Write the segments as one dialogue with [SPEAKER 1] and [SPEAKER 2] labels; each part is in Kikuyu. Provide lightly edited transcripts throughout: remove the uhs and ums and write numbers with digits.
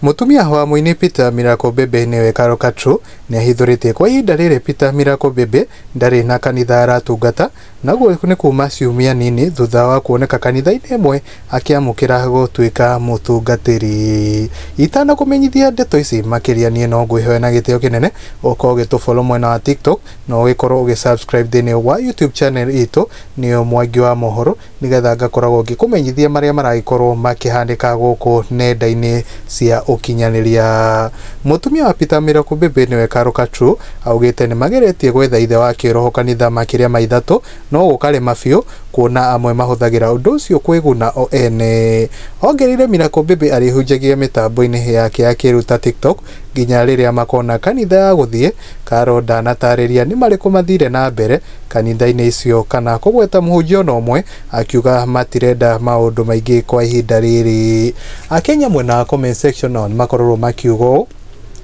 [SPEAKER 1] Mũtumia wa mũini Peter Miracle Bebe nĩwe Carol Katru nĩahithũrĩtie kwa ihinda rĩrĩ Peter Miracle Bebe ndarĩ na kanitha aratungata, naguo nĩ kuma ciumia nini thutha wa kuoneka kanitha-inĩ ĩmwe akĩamũkĩra gũtuĩka mũtungatĩri. Itanakũmenyithia ndeto ici makĩria niĩ no ngwĩhoya na gĩtĩo kĩnene ũkorwo ũgĩtũfollow mwena wa TikTok na ũgĩkorwo ũgĩ subscribe thĩinĩ wa YouTube channel itũ nĩyo Mwangi wa Mohoro, nĩgetha ngakoragwo ngĩkũmenyithia marĩa maragĩkorwo makĩhanĩka gũkũ nenda-inĩ cia ũkinyanĩria. Mũtumia wa Peter Miracle Bebe nĩwe Carol Katru augĩte nĩ mageretie gwetha ithe wa kĩroho kanitha makĩria ma ithatũ no gũkarema biũ kuona amwe mahũthagĩra ũndũ ũcio kwĩguna o ene. Ongereire Miracle Bebe arĩhunjagia mĩtambo-inĩ yake ya kĩrĩu ta TikTok nginya rĩrĩa makona kanitha ya gũthiĩ. Carol ndanatarĩria nĩ marĩkũ mathire na mbere kanitha-inĩ icio kana kũgweta mũhunjia ona ũmwe, akiuga matirenda maũndũ maingĩ kwa ihinda rĩrĩ. Akenya mwena wa comment section nao nĩmakorirwo makiuga ũũ.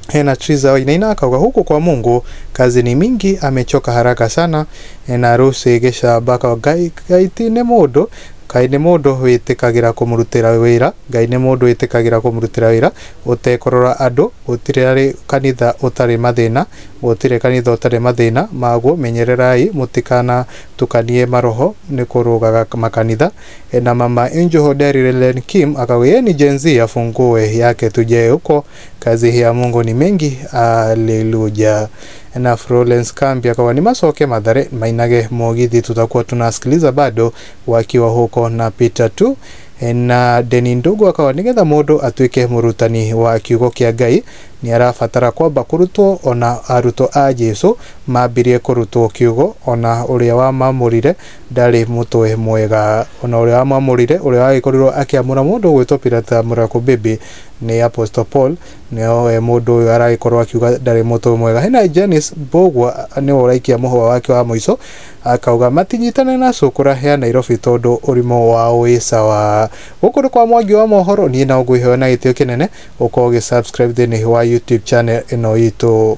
[SPEAKER 1] Hena Triza Wainaina akauga huku kwa Mungu kazi ni mingi, amechoka haraka sana. Hena Lucy Gĩcamba akauga Ngai ti nĩ mũndũ, Ngai nĩ mũndũ wĩtĩkagĩra kũmũrutĩra wĩra, Ngai nĩ mũndũ wĩtĩkagĩra kũmũrutĩra wĩra ũtekũrora andũ, gũtirĩ arĩ kanitha ũtarĩ mathĩna, gũtirĩ kanitha ũtarĩ mathĩna maguo, menyererai mũtikanatukanie maroho nĩ kũrũgaga makanitha. Na mama Angel Hodari Len Kim akauga yeye ni Gen Z, afungue yake tuje huko, kazi ya Mungu ni mengi, haleluya. Na Florence Kambi akawa ni masoke Mathare mainage mugithi, tutakuwa tunasikiliza bado wakiwa huko na Peter tu. Na Deni Ndugu akawa nigetha mũndũ atuĩke mũrutani wa kiugo kĩa Ngai nĩ arabatara kwamba kũrutwo, ona arutwo a Jesu mambirie kũrutwo kiugo, ona ũrĩa wamamũrire ndarĩ mũtwe mwega, ona ũrĩa wamamũrire ũrĩa wagĩkorirwo akĩamũra mũndũ ũgwĩtwo Peter Miracle Bebe nĩ Apostle Paul, nĩwe mũndũ ũyũ aragĩkorwo akiuga ndarĩ mũtwe mwega. Hena Janice Mbũgua nĩwe ũraikia mũhũa wake wa mũico akauga matinyitane na cũkũra ya Nairobi tondũ ũrimũ wao wĩ sawa. Gũkũ nĩ kwa Mwangi wa Mohoro, niĩ no ngwĩhoya na gĩtĩo kĩnene ũkorwo ũgĩ subscribe thĩinĩ wa YouTube channel ĩno itũ.